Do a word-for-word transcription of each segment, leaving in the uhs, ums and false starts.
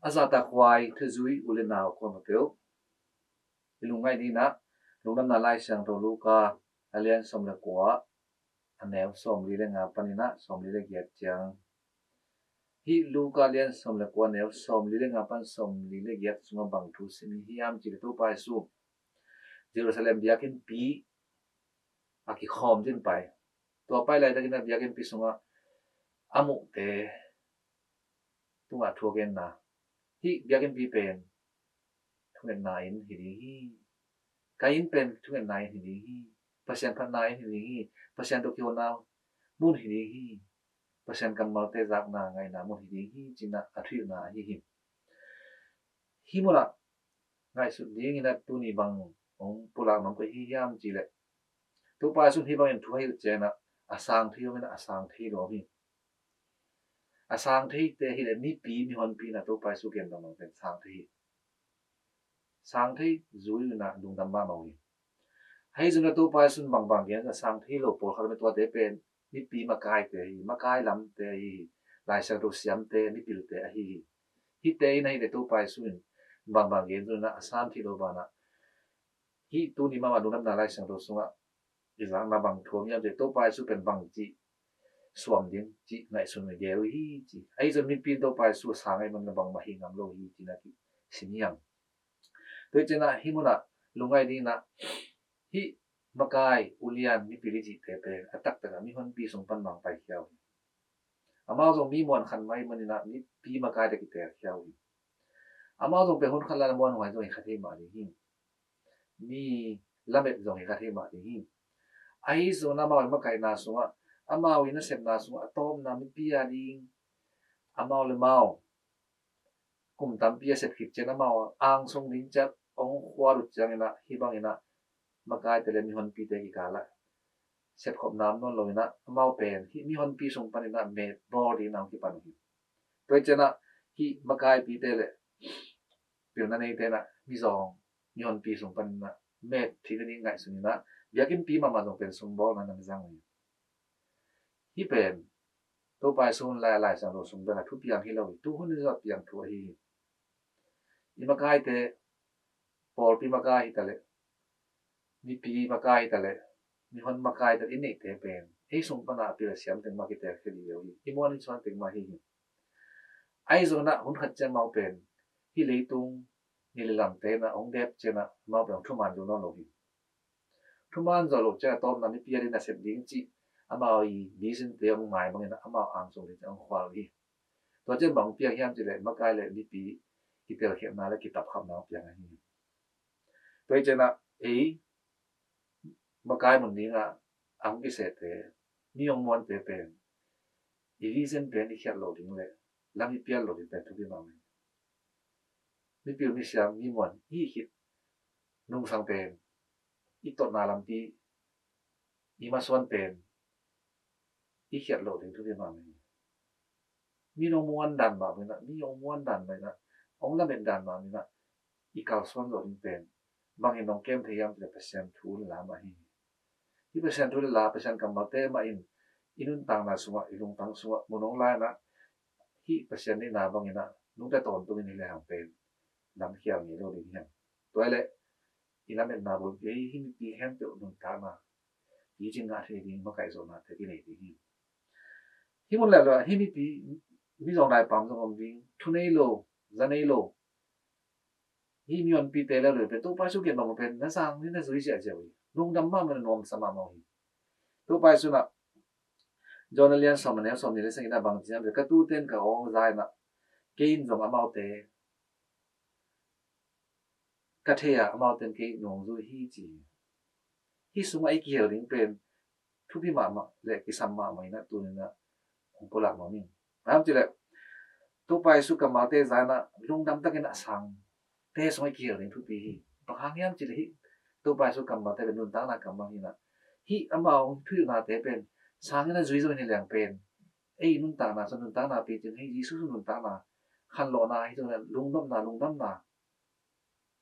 A zahtakhuai thuzui u le nau khuamah peuh, i lungngaih dinah Lungdamna Lai Siangtho Luka a lian sawm le kua, a neu sawmli le nga paninah sawmli le giat ciang. Hih Luka lian sawm le kua, neu sawmli le nga pan sawmli le giat sungah bang thu sim hiam cih leh, Topa Jesu Jerusalem biakinnpi a kikhawm ding pai. Tua pai laitakin a biakinnpi sungah a muhte tungah thu a genna. Hih biakinnpi pen thungetna inn hi ding hi. Ka inn pen thungetna inn hi ding hi. Pasian phatna inn hi ding hi. Pasian tawh kihona mun hi ding hi. Pasian kammalte zakna ngaihna mun hi ding hi, cinah a thuhilhna ahi hi. Hih munah ngaihsut dinginah tuni bang hong pulak nuam ka hi hiam cih leh, Topa Jesu in hih bangin thu a hilh cianginah a sang thei om inah a sang thei lo om hi. A sang theite hi leh mipi mihonpi inah Topa Jesu gen bang bang pen sang thei hi. Sang thei zui inah lungdam mahmah uh hi. Ahi zongin Topa Jesu in bangbang gen a sang thei lo pawlkhat om hi. Tuate pen mipi makaite ahi hi, makai lamte ahi hi, Lai Siangtho siamte, mipilte ahi hi. Hihte in ahi leh Topa Jesu in bangbang gen zui inah a sang thei lo banah, hih tuni mahmah Lungdamna Lai Siangtho sungah i zakna bang thu om hiam cih leh, Topa Jesu pen bangci suam ding cih ngaihsun uh gel uh hi ci. Ahi zongin mipi in Topa Jesu a sang ahih manin bangmah hih ngam lo hi cinah kisim hi hang. Tua hi cianah hih munah lungngaih dinginah hih makai, ulian, mipil i cihte pen a taktakah mihonpi sung pan mang paikhia uh hi. Amau zong mi muan khat mah ahih maninah mipi makaite kitelkhia uh hi. Amau zong pen hun khat lai-in muanhuai zong hi kha thei mah ding hi. Mi lamet zong hi kha thei mah ding hi. Ahi zongin amau i makaihna sungah, amau i nasepna sungah a tawpna mipi a ding, amau le amau kum tampi a sep khit ciang amau angsung ding ciat hong khual uh cianginah hih banginah makaite le mihonpite kikalah sepkhop nam nawn loinah amau pen hih mihonpi sung paninah met bawl dingin hong kipan uh hi. Tua hi cianah hih makaipite le pilna neite inah mizawng mihonpi sung paninah met theih nading ngaihsun inah biakinnpi mahmah zong pen sumbawlna na zang uh hi. Hih pen Topa Jesu hun lai a Lai Siangtho sung bel a thupiang hi lo hi. Tuhun in zong a piang thu ahi hi. I makaite, pawlpi makai hi taleh, mipi makai hi taleh, mihon makai hi taleh i neihte pen ei sung pana a pil a siam teng mah kitelkhia ding hi lo hi. I muan i suan teng mah hi hi. Ahi zongin ah hun khat ciang amau pen hih leitung ni le lamte inah hong dep ciangin ah amau pen hong thuman zo nawn lo hi. Thuman zo loh ciang a tawpna mipi a ding nasep ding cih amau i vision te hong ngai bangin ah amau angsung ding ciang hong khual uh hi. Tua ciang bang hong piang hiam cih leh makai le mipi kitelkhiatna le kitapkhapna hong piang ahi hi. Tua hi ciangin ah ei makai mun dingah a hong kisehte, mi hong muante pen i vision pen i khiat loh ding le lam i pial loh ding pen thupi mahmah hi. Mipil misiam mimuan i hih khit nungsang pen, i totna lampi, i masuan pen i khiat loh ding thupi mahmah hi. Mi hong muan dan mah bangin ah, mi hong muan dan mah bangin ah, hong lamet dan mah bangin ah i kalsuan zo ding pen bangin hong kem thei hiam cih leh Pasian thu le la mah hi. Hih Pasian thu le la, Pasian kammalte mah in i nuntakna sungah, i lungtang sungah mun hong la-in ah hih Pasian deihna bangin ah nungta tawntungin hi lehang pen lam khial ngei lo ding hi hang. Tua hi leh i lametna bulpi ah hih mipi khempeuh nuntakna picing ngah thei ding, makaih zawhnate kinei ding hi. Hih mun leh lo ah hih mipi, mizawng daipam zong om ding, thu nei lo, za nei lo. Hih mihonpite le lo pen Topa Jesu gen bang pen na zang ni, na zui ziahziah uh hi. Lungdam mahmah, na nuamsa mahmah uh hi. Topa Jesu in ah John a lian sawm, a neu sawmnih le sagihna bang ci hiam cih leh, ka tute in ka awng za in ah kei in zong amaute ka thei a, amaute in kei nong zui hi ci hi. Hih sungah i kihel ding pen thupi mahmah le kisam mahmah in ah tuni in ah hong pulak nuam ing. Bang hang hiam cih leh Topa Jesu kammalte za in ah lungdam takin a sangte sungah i kihel ding thupi hi. Bang hang hiam cih leh hih Topa Jesu kammalte pen nuntakna kammal hi in ah, hih amau thuhilhnate pen sangin a zui zo in hi leng pen ei nuntakna sung nuntakna picing hi. Jesu sung nuntakna, khanlawhna hi zongin ah lungnopna, lungdamna,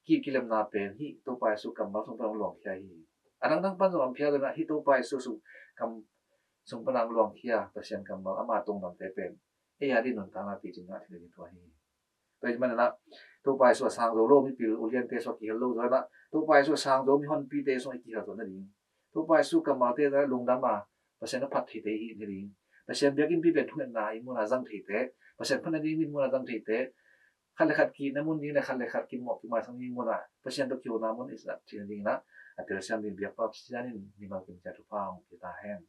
ki, kilemna pen hih Topa Jesu kammal sung pan hong luangkhia hi. A dangdang pan zong om phial in ah hih Topa Jesu sung kam, sung pan hong luangkhia Pasian kammal, ama tungdamte pen ei a ding nuntakna picing ngah thei ding thu ahi hi. Tua ahih manin ah Topa Jesu a sang zo lo mipil uliante sungah kihel lo zaw in ah Topa Jesu a sang zo mihonpite sungah i kihel zo nading, Topa Jesu kammalte zong lungdam a Pasian a phat theite i hih nading, Pasian biakinnpi pen thungetna i mun a zang theite, Pasian phat nading i mun a zang theite, khat le khat ki-itna mun ding le khat le khat kimawh kimaisang ding mun ah Pasian tawh kihona mun i zat theih nading in ah a telsiam ding biakpa Pasian in mimal kim ciat thupha hong pia ta hen.